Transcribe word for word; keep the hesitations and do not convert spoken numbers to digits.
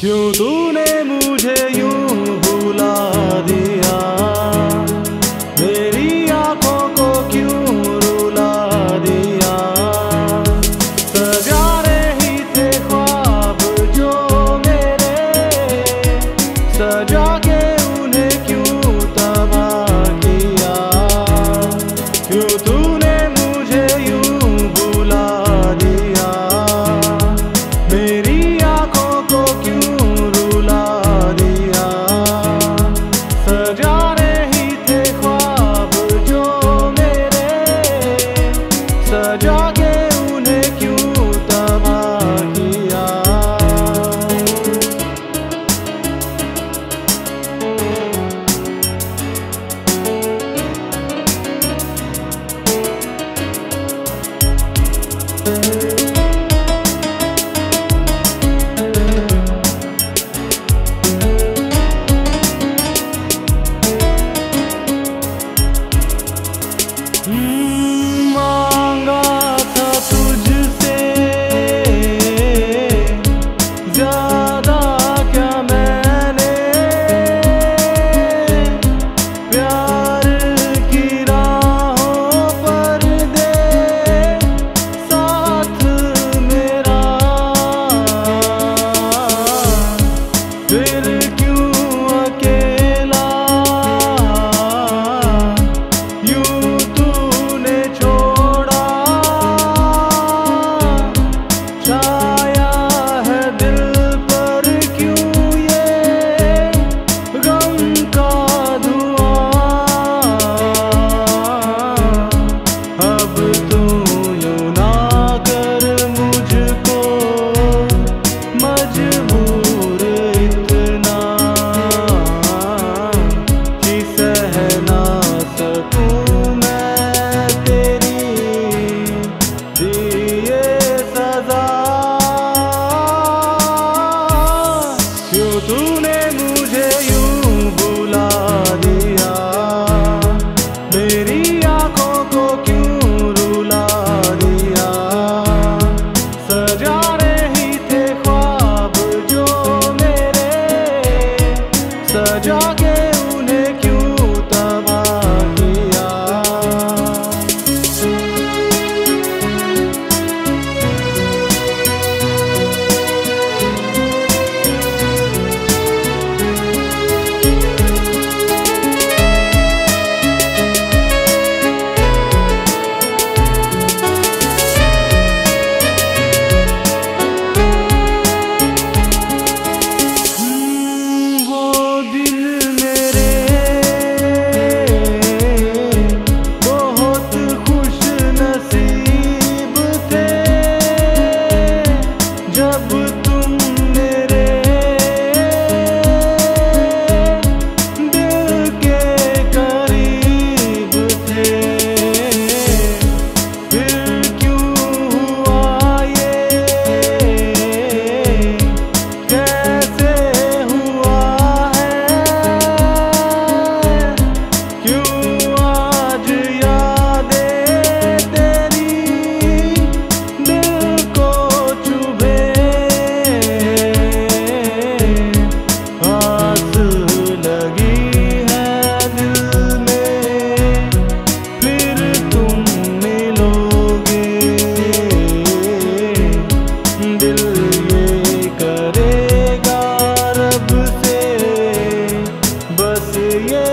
क्यों तूने मुझे यूं भुला दिया, मेरी आंखों को क्यों रुला दिया। सजा रही थे ख्वाब जो मेरे, सजा के उन्हें क्यों तबाह किया। क्यों तूने मुझे यूं भुला दिया, मेरी आंखों को क्यों रुला दिया। सजा रही थे ख्वाब जो मेरे, सजा के उन्हें क्यों तबाह किया। हम्म, मांगा था तुझसे ज्यादा क्या मैंने, प्यार की राहों पर दे साथ मेरा, फिर क्यों अकेला यूं तूने छोड़ा। छाया है दिल पर क्यों ये गम का धुआं। अब तू यूं ना कर मुझको मजबूर इतना कि सह ना सकूं मैं तेरी दी ये सजा। क्यों तूने मुझे यूं भुला दिया, मेरी आंखों को क्यों रुला दिया। सजा रही थे ख्वाब जो मेरे, सजा के उन्हें क्यों तबाह किया। वो दिन मेरे बहुत खुश नसीब थे, जब तुम मेरे दिल के करीब थे। फिर क्यों हुआ ये, कैसे हुआ है, क्यों आज यादें तेरी दिल को चुभे। आस लगी है दिल में, फिर तुम मिलोगे। दिल ये करेगा रब से बस ये